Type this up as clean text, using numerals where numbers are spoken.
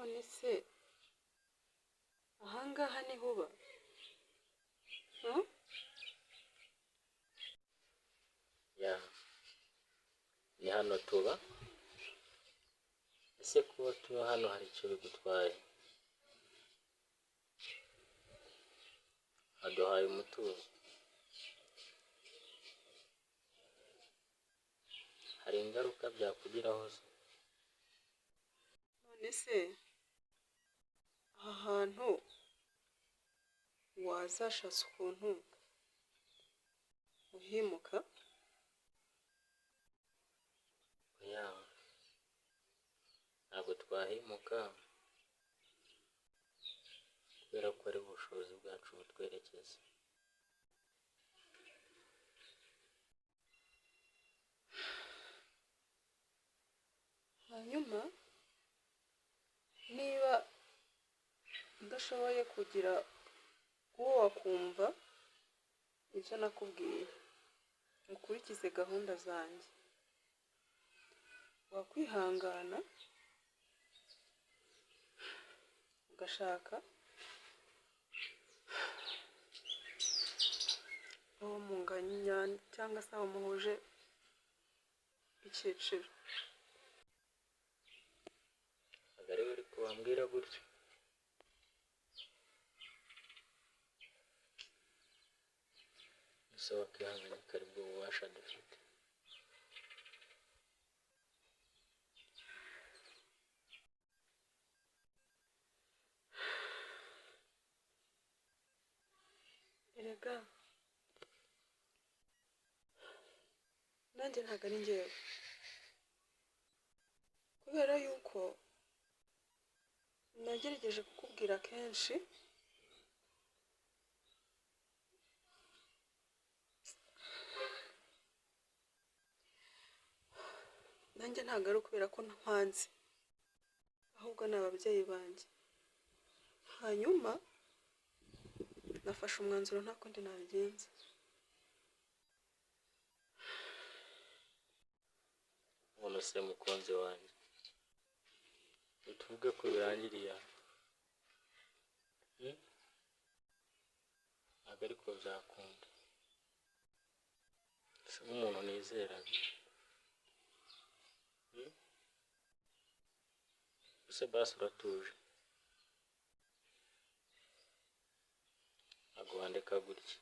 None se ahangaha niho uba? Hmm? Ya, ni hano tuba. Ese kuba tuba hano hari icyo bigutwaye? Aduhaye umutuzo. Hari ingaruka byakugiraho se? None se aha hantu wazashatse ukuntu uhimuka? Oya, ntabwo twahimuka kubera ko ari ubushobozi bwacu butwerekeza. Hanyuma niba udashoboye kugira uwo wakumva ibyo nakubwiye, ukurikize gahunda zanjye, wakwihangana ugashaka uwo munganya cyangwa se abo muhuje icyiciro. Ntabwo ari we uri kubambwira gutyo. Gusa wakihangana ko aribwo bubasha dufite. Erega nanjye ntabwo ari njyewe, kubera yuko nagerageje kukubwira kenshi, nanjye ntabwo ari ukubera ko nkwanze, ahubwo ni ababyeyi banjye. Hanyuma nafashe umwanzuro nta kundi nabigenza. None se mukunzi wanjye, tuvuge ko birangiriye aha? Hmm? Ntabwo ariko byakunda. Si nk'umuntu nizeraga. Hmm? Ese basi uratuje? Ntabwo wandeka gutya.